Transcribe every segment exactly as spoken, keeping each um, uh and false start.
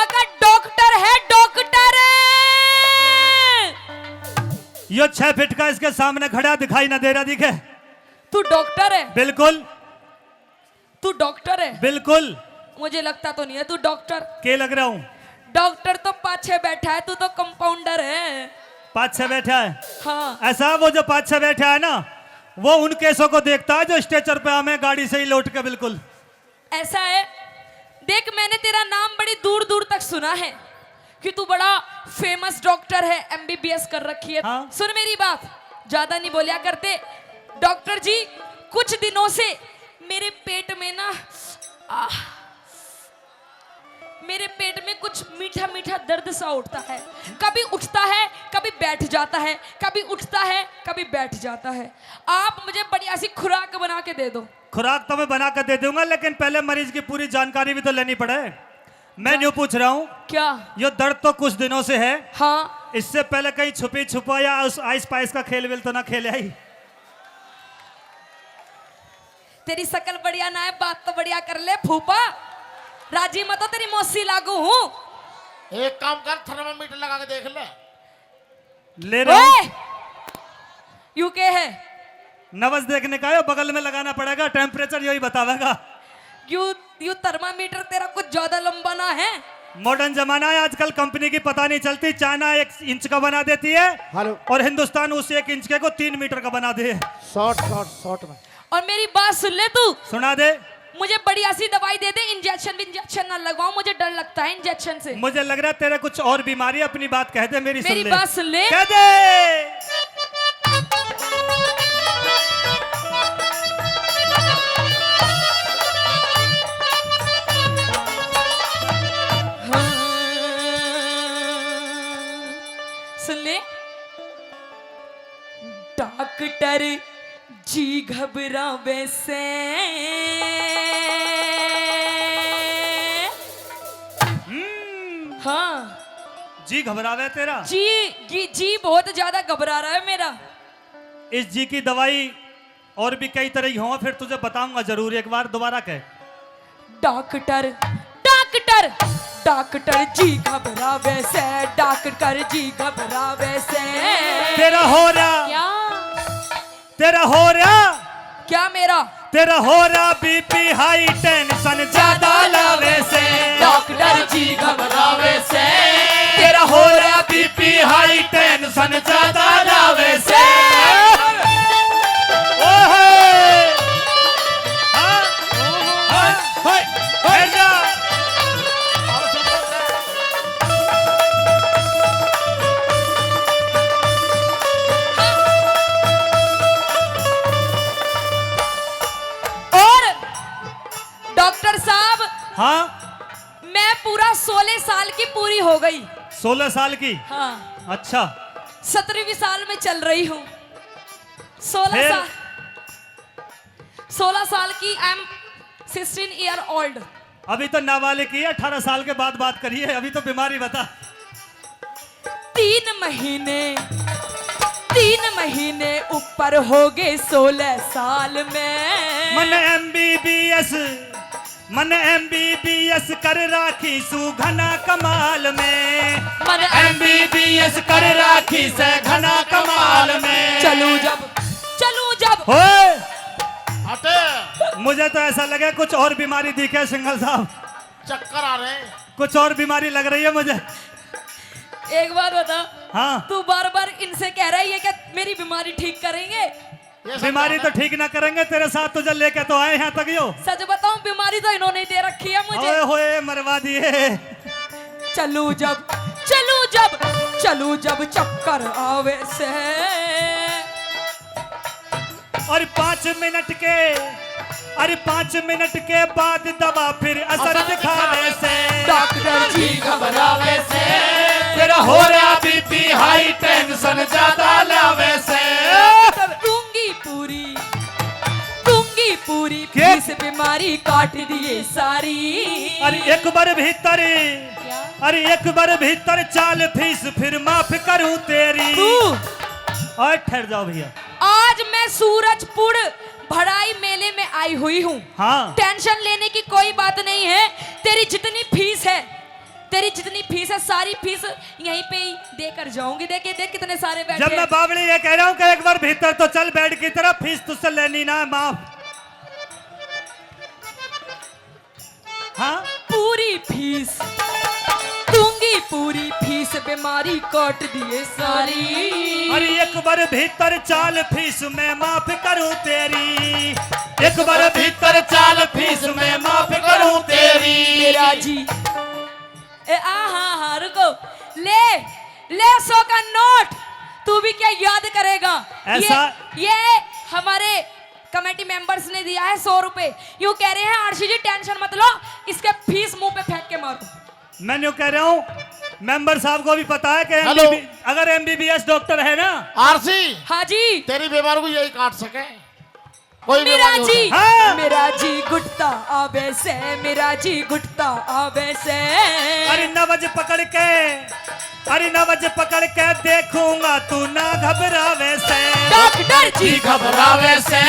का डॉक्टर है, डॉक्टर। यो छह फीट का इसके सामने खड़ा दिखाई ना दे रहा, दिखे? तू डॉक्टर है? बिल्कुल। तू डॉक्टर है? बिल्कुल। मुझे लगता तो नहीं है तू डॉक्टर। के लग रहा हूँ? डॉक्टर तो पाछे बैठा है, तू तो कंपाउंडर है। पाछे बैठा है? हाँ। ऐसा, वो जो पाछे बैठा है ना, वो उन केसों को देखता है जो स्ट्रेचर पे हमें गाड़ी से ही लौट के, बिल्कुल। ऐसा है, देख, मैंने तेरा नाम बड़ी दूर दूर तक सुना है कि तू बड़ा फेमस डॉक्टर है, एमबीबीएस कर रखी है। हाँ। सुन मेरी बात, ज्यादा नहीं बोलिया करते। डॉक्टर जी, कुछ दिनों से मेरे पेट में ना, आह, मेरे पेट में कुछ मीठा मीठा दर्द सा उठता है। कभी उठता है, कभी बैठ जाता है, कभी उठता है, कभी बैठ जाता है। आप मुझे बढ़िया सी खुराक बना के दे दो। खुराक तो मैं बना के दे दूंगा, लेकिन पहले मरीज की पूरी जानकारी भी तो लेनी पड़े। मैं न्यू पूछ रहा हूँ। क्या? यो दर्द तो कुछ दिनों से है। हाँ। इससे पहले कहीं छुपी छुपा या उस आइस पाइस का खेल वेल तो ना खेले आई? तेरी शकल बढ़िया ना है, बात तो बढ़िया कर ले फूफा। राजी में तो तेरी मौसी लागू हूँ। एक काम कर, थर्मामीटर लगा के देख ले। ले रहा हूँ। ओए! यू के है? नब्ज देखने का है, बगल में लगाना पड़ेगा, टेम्परेचर यही बतावेगा। यू, यू थर्मामीटर तेरा कुछ ज्यादा लंबा ना है? मॉडर्न जमाना है, आजकल कंपनी की पता नहीं चलती, चाइना एक इंच का बना देती है हेलो। और हिंदुस्तान उस एक इंच के को तीन मीटर का बना दे। शॉर्ट, शॉर्ट, शॉर्ट में। और मेरी बात सुन ले तू। सुना दे। मुझे बढ़िया सी दवाई दे दे, इंजेक्शन विंजेक्शन ना लगवाओ, मुझे डर लगता है इंजेक्शन से। मुझे लग रहा है तेरे कुछ और बीमारी, अपनी बात कह दे, मेरी सुन मेरी ले। बात सुन ले। कह दे। हाँ। सुन ले। डॉक्टर जी घबरावे से। हम्म। हाँ। जी घबरावे तेरा? जी, जी, जी बहुत ज्यादा घबरा रहा है मेरा। इस जी की दवाई और भी कई तरह की हों, फिर तुझे बताऊंगा जरूर। एक बार दोबारा कह। डॉक्टर, डॉक्टर, डॉक्टर जी घबरावे से, डॉक्टर जी घबरावे से। तेरा हो रहा। क्या? तेरा हो रहा। क्या मेरा? तेरा हो रहा बीपी हाई, टेंशन ज्यादा लावे से। डॉक्टर जी घबरावे से। तेरा हो रहा बीपी हाई, टेंशन ज्यादा लावे से। ओहे। हाँ। हाँ। हाय। हाय। और डॉक्टर साहब, हाँ? मैं पूरा सोलह साल की पूरी हो गई। सोलह साल की? हाँ। अच्छा। सत्रहवीं साल में चल रही हूँ। सोलह फिर? साल, सोलह साल की, I am sixteen year old। अभी तो नाबालिग ही है, अठारह साल के बाद बात करिए, अभी तो बीमारी बता। तीन महीने, तीन महीने ऊपर हो गए सोलह साल में। मन एमबीबीएस, मन एमबीबीएस कर राखी सू घना कमाल में। मन एमबीबीएस कर राखी से घना कमाल में। चलू जब, चलू जब। ओए! हटे। मुझे तो ऐसा लगे कुछ और बीमारी दिखे सिंघल साहब। चक्कर आ रहे हैं। कुछ और बीमारी लग रही है मुझे। एक बात बता। हाँ। तू बार बार इनसे कह रहा है, ये क्या मेरी बीमारी ठीक करेंगे? ये सब बीमारी क्या तो है? ठीक ना करेंगे, तेरे साथ तुझे लेके तो आए यहाँ तक यो। सच बताऊं, बीमारी तो इन्होंने ही दे रखी है मुझे। ओए होए, मरवा दिए। चलू जब, चलू जब, चलू जब चक्कर आवे से। और पाँच मिनट के, अरे पाँच मिनट के बाद दवा फिर असर दिखावे से। डॉक्टर जी घबरावे से। तेरा हो रहा बीपी हाई, टेंशन ज्यादा लावे से। दूंगी पूरी, दूंगी पूरी क्या? फीस, बीमारी काट दिए सारी। अरे एक बार भीतर, क्या? अरे एक बार भीतर चाल फीस, फिर माफ करूं तेरी। तू। और ठहर जाओ भैया। आज मैं सूरजपुर भड़ाई मेले में आई हुई हूँ। हाँ। टेंशन लेने की कोई बात नहीं है, तेरी जितनी फीस है, मेरी जितनी फीस है, सारी फीस यहीं पे ही देकर जाऊंगी। देखिए, देख, कितने सारे बैठे जब मैं हैं। बावली ये कह रहा हूँ कि एक बार भीतर तो चल, बेड की तरफ, फीस तुझसे लेनी ना है, माफ। हाँ? पूरी फीस दूंगी, पूरी फीस, बीमारी काट दिए सारी। अरे एक बार भीतर चाल, फीस मैं माफ करूं तेरी। एक बार भीतर चाल, फीस मैं माफ करूं तेरी। मेरा जी, ए, आ, हाँ, हाँ, रुको। ले, ले सौ का नोट। तू भी क्या याद करेगा? ऐसा ये, ये हमारे कमेटी मेंबर्स ने दिया है सौ रुपए। यूं कह रहे हैं, "आरसी जी, टेंशन मत लो, इसके फीस मुंह पे फेंक के मारो।" मैं यूं कह रहा हूँ, मेंबर साहब को भी पता है कि हेलो। एमबीबी अगर एमबीबीएस डॉक्टर है ना, आरसी, हाँ जी। तेरी बीमारी को यही काट सके, कोई मेरा बीमारी हो जी, सके। हाँ। मेरा जी घुटता आवे से, मेरा जी घुटता आवे से। अरे नब्ज पकड़ के, अरे नब्ज पकड़ के देखूंगा, तू ना घबरावे से। डॉक्टर जी घबरावे से।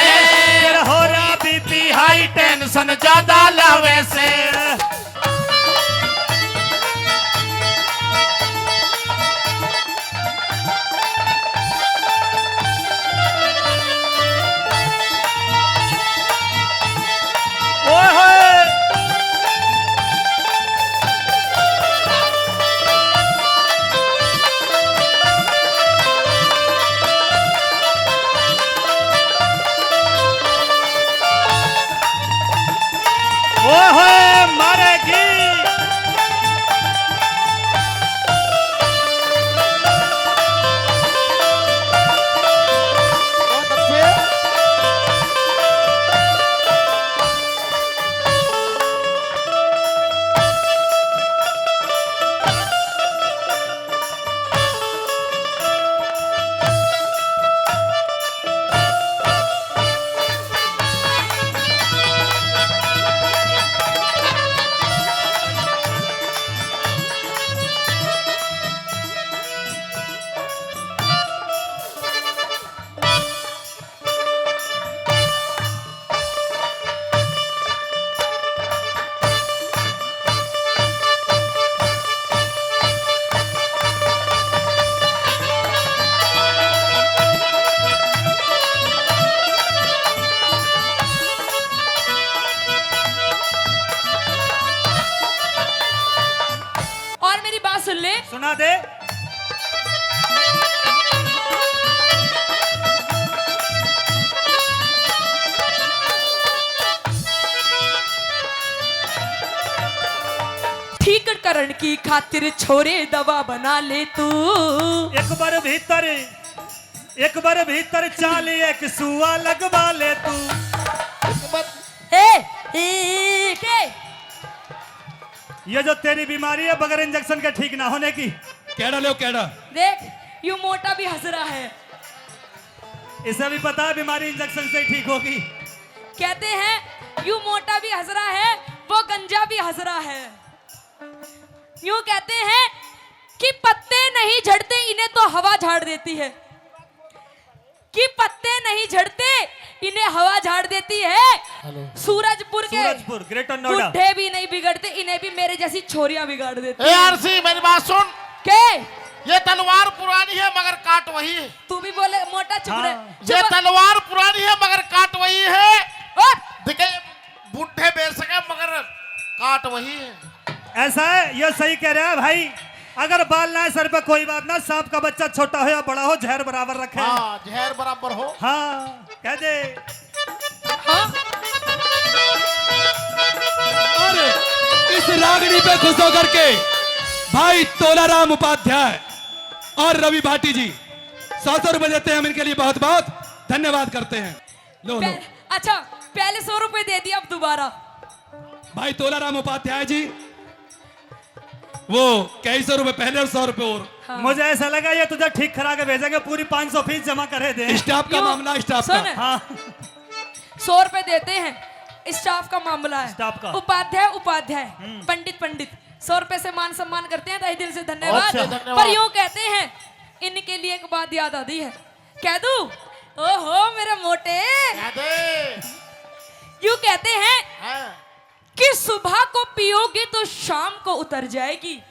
तेरा हो रहा बीपी हाई, टेंशन ज्यादा लावे से। ओए होए। ओए होए, मारेगी। बहुत अच्छे। और मेरी बात सुन ले। सुना दे। ठीक करण की खातिर छोरे दवा बना ले तू। एक बार भीतर, एक बार भीतर चाल, एक सुआ लगवा ले तू। ए, ए, के? ये जो तेरी बीमारी है बगैर इंजेक्शन के ठीक ना होने की। कैडा ले कैडा। देख, यू मोटा भी हंस रहा है। इसे भी पता है बीमारी इंजेक्शन से ही ठीक होगी। कहते हैं, यू मोटा भी हंस रहा है, वो गंजा भी हंस रहा है। यूं कहते हैं कि पत्ते नहीं झड़ते, इन्हें तो हवा झाड़ देती है। कि पत्ते नहीं झड़ते, इन्हें हवा झाड़ देती है। हेलो। सूरजपुर के सूरजपुर, ग्रेटर नोएडा। बुढ़े भी नहीं बिगड़ते, इन्हें भी मेरे जैसी छोरियां बिगाड़ देती हैं। ए आरसी, मेरी बात सुन। के? ये तलवार पुरानी है मगर काट वही है। तू भी बोले, मोटा चुप रहे। हाँ। ये तलवार पुरानी है मगर काट वही है। ओए! देखे, बुढ़े बेच सके मगर काट वही है। ऐसा है, ये सही कह रहा है भाई। अगर बाल ना है सर पे, कोई बात ना, सांप का बच्चा छोटा हो या बड़ा हो, जहर बराबर रखे। हाँ, जहर बराबर हो। हाँ, कह दे। हाँ? और इस रागनी पे खुश होकर के भाई तोलाराम उपाध्याय और रवि भाटी जी सौ सौ रुपए देते हैं, हम इनके लिए बहुत बहुत धन्यवाद करते हैं। लो, लो। पह-, अच्छा, पहले सौ रुपए दे दिए, अब दोबारा। भाई तोलाराम उपाध्याय जी, वो कई सौ रुपए पहले और सौ रुपए और। हाँ। मुझे ऐसा लगा ये तुझे ठीक करा के भेजेंगे, पूरी पाँच सौ फीस जमा करे दे। स्टाफ का क्यों? मामला, स्टाफ का। सुन। हाँ। सौ रुपए देते हैं, स्टाफ का मामला है। स्टाफ का। उपाध्याय, उपाध्याय, हम्म। पंडित, पंडित। सौ रुपए से मान सम्मान करते हैं, तहे दिल से धन्यवाद। अच्छा। धन्यवाद। पर यूं कहते हैं, इनके लिए एक बात याद आती है। कह दूं? ओहो, मेरे मोटे। कह दे। यूं कहते हैं हाँ। कि सुबह को पियोगे तो शाम को उतर जाएगी,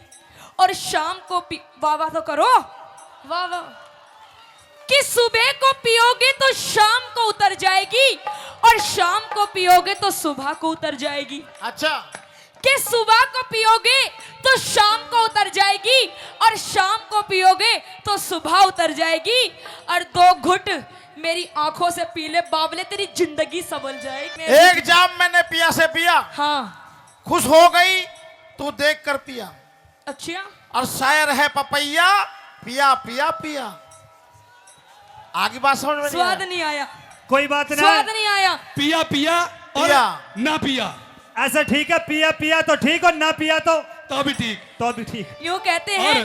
और शाम को पी, वाह वाह तो करो, वाह वाह। कि सुबह को पियोगे तो शाम को उतर जाएगी, और शाम को पियोगे तो सुबह को उतर जाएगी। अच्छा। कि सुबह को पियोगे तो शाम को उतर जाएगी, और शाम को पियोगे तो सुबह उतर जाएगी। और दो घुट मेरी आंखों से पी ले बावले, तेरी जिंदगी संभल जाएगी। एक जाम मैंने पिया से पिया, हाँ। खुश हो गई तू देख कर पिया। अच्छा। और शायर है पपैया, पिया पिया पिया। आगे बात समझ में नहीं स्वाद आया? नहीं आया। कोई बात ना। स्वाद नहीं आया। पिया पिया और पिया। ना पिया। ऐसा ठीक है, पिया पिया तो ठीक और ना पिया तो तो भी ठीक। तो भी ठीक। यूं कहते हैं और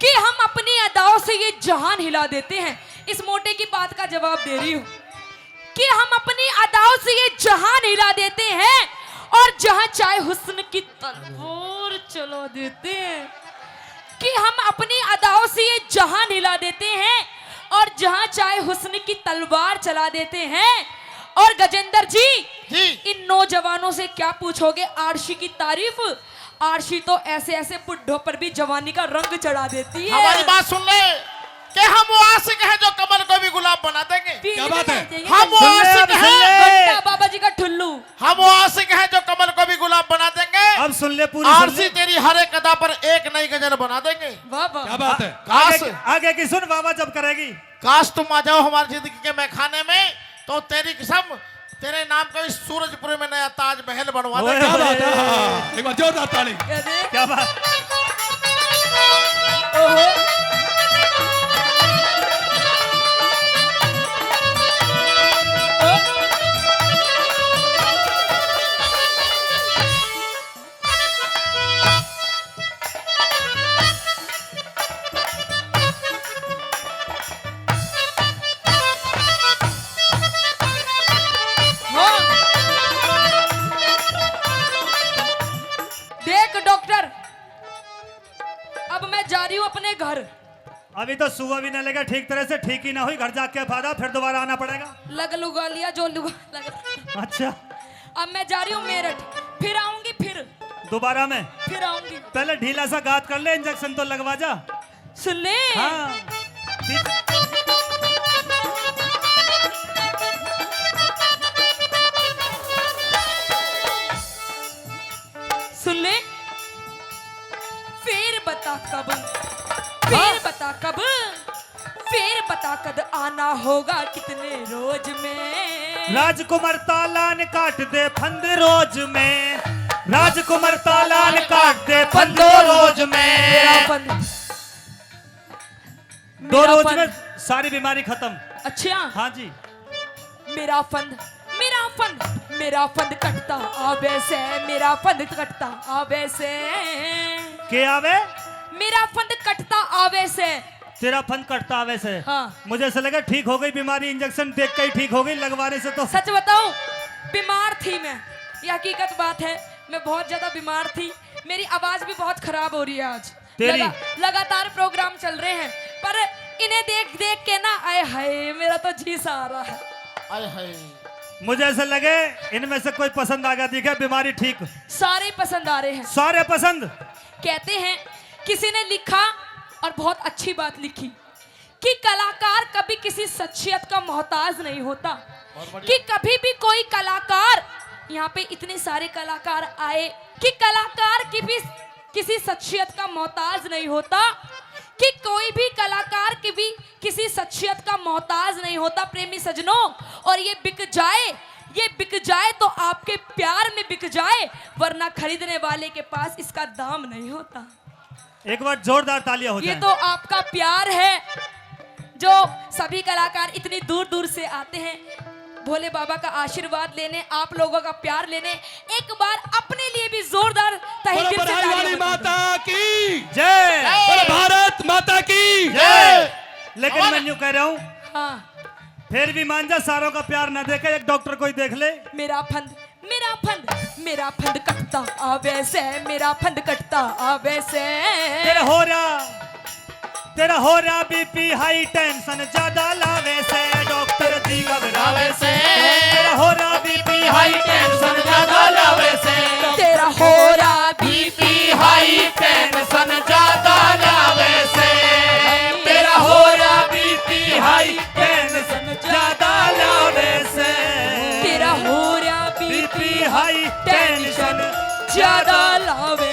कि हम अपनी अदाओं से ये जहान हिला देते हैं। इस मोटे की बात का जवाब दे रही हूँ कि हम अपनी अदाओं से ये जहान हिला देते हैं, और जहां चाहे हुस्न की तलवार चला देते हैं। कि हम अपनी अदाओं से ये जहान हिला देते हैं, और जहां चाहे हुस्न की तलवार चला देते हैं। और गजेंद्र जी, जी। इन नौजवानों से क्या पूछोगे आरशी की तारीफ? आरशी तो ऐसे ऐसे बुढ़ों पर भी जवानी का रंग चढ़ा देती है। हमारी बात सुन ले कि हम वो आशिक हैं जो कमल को भी गुलाब बना देंगे। क्या बात है? हम वो सुन ले, आशिक अब सुन हैं। ले। घंटा बाबा जी का ठुल्लू। हम वो आशिक हैं जो कमल को भी गुलाब बना देंगे। अब सुन ले पूरी, सुन आरशी ले। तेरी हर एक अदा पर एक नई गजल बना देंगे। वाह, वाह। क्या बात है? काश। आगे, आगे की सुन, वाह वाह जब करेगी। काश तुम आ जाओ हमारी जिंदगी के मैखाने में, तो तेरी कसम, तेरे नाम का इस सूरजपुर में नया ताजमहल बनवा ओए, देंगे। क्या बात है? हाँ, एक बार जोरदार ताली। क्या दे? क्या बात? ओहो। देख डॉक्टर, अब मैं जा रही हूँ अपने घर। अभी तो सुबह भी ना लगा ठीक तरह से, ठीक ही ना हुई, घर जाके फायदा, फिर दोबारा आना पड़ेगा। लग लुगा लिया जो लुगा लग। अच्छा। अब मैं जा रही हूँ मेरठ, फिर आऊंगी फिर। दोबारा में? फिर आऊंगी। पहले ढीला सा गात कर ले, इंजेक्शन तो लगवा जा। सुन ले। हाँ। सुन ले। फिर बता कब, फिर हाँ। बता कब, फिर बता कद आना होगा कितने रोज में। राजकुमार तालान काट दे फंद रोज में, राजकुमार तालान काट दे फंद रोज में। मेरा फंद। दो मेरा रोज फंद। में सारी बीमारी खत्म। अच्छा। हाँ जी। मेरा फंद, मेरा फंद, मेरा फंद कटता आवे से, मेरा फंद कटता आवे से। के आवे? मेरा फंद कटता आवे से। तेरा फंद कटता आवे से। हाँ। मुझे ऐसा लगा ठीक हो गई बीमारी, इंजेक्शन देख के ही ठीक हो गई, लगवाने से तो। सच बताऊं, बीमार थी मैं, ये हकीकत बात है, मैं बहुत ज्यादा बीमार थी, मेरी आवाज भी बहुत खराब हो रही है आज। तेरी। लगा-, लगातार प्रोग्राम चल रहे हैं, पर इन्हें देख देख के ना, आय हाय, मेरा तो जी सा आ रहा है। आय हाय। मुझे ऐसे लगे इनमें से कोई पसंद आ गया, दिखे बीमारी ठीक। सारे पसंद आ रहे हैं। सारे पसंद। कहते हैं, किसी ने लिखा और बहुत अच्छी बात लिखी कि कलाकार कभी किसी शख्सियत का मोहताज नहीं होता, बहुत बढ़िया। कि कभी भी कोई कलाकार, यहाँ पे इतने सारे कलाकार आए, कि कलाकार की भी किसी शख्सियत का मोहताज नहीं होता, कि कोई भी कलाकार की भी किसी शख्सियत का मोहताज नहीं होता, प्रेमी सजनों। और ये बिक जाए, ये बिक जाए तो आपके प्यार में बिक जाए, वरना खरीदने वाले के पास इसका दाम नहीं होता। एक बार जोरदार तालियां हो ये जाएं। तो आपका प्यार है, जो सभी कलाकार इतनी दूर दूर से आते हैं भोले बाबा का आशीर्वाद लेने, आप लोगों का प्यार लेने। एक बार अपने लिए भी जोरदार तहे दिल से तालियां बजाएं। माता की जय। बोलो भारत माता की जय। लेकिन मैं यूं कह रहा हूँ, हाँ। फिर भी मान जा, सारों का प्यार ना देखे, एक डॉक्टर कोई देख ले। मेरा फंद, मेरा फंद, मेरा फंद कटता आवे से, मेरा फंद कटता आवे से। तेरा हो रहा, तेरा हो रहा बीपी हाई टेंशन ज्यादा लावे से, डॉक्टर जी घबरावे से। तेरा हो रहा बीपी हाई टेंशन ज्यादा लावे से। तेरा हो रहा बीपी हाई टेंशन ज्यादा बीपी हाई टेंशन ज्यादा लावे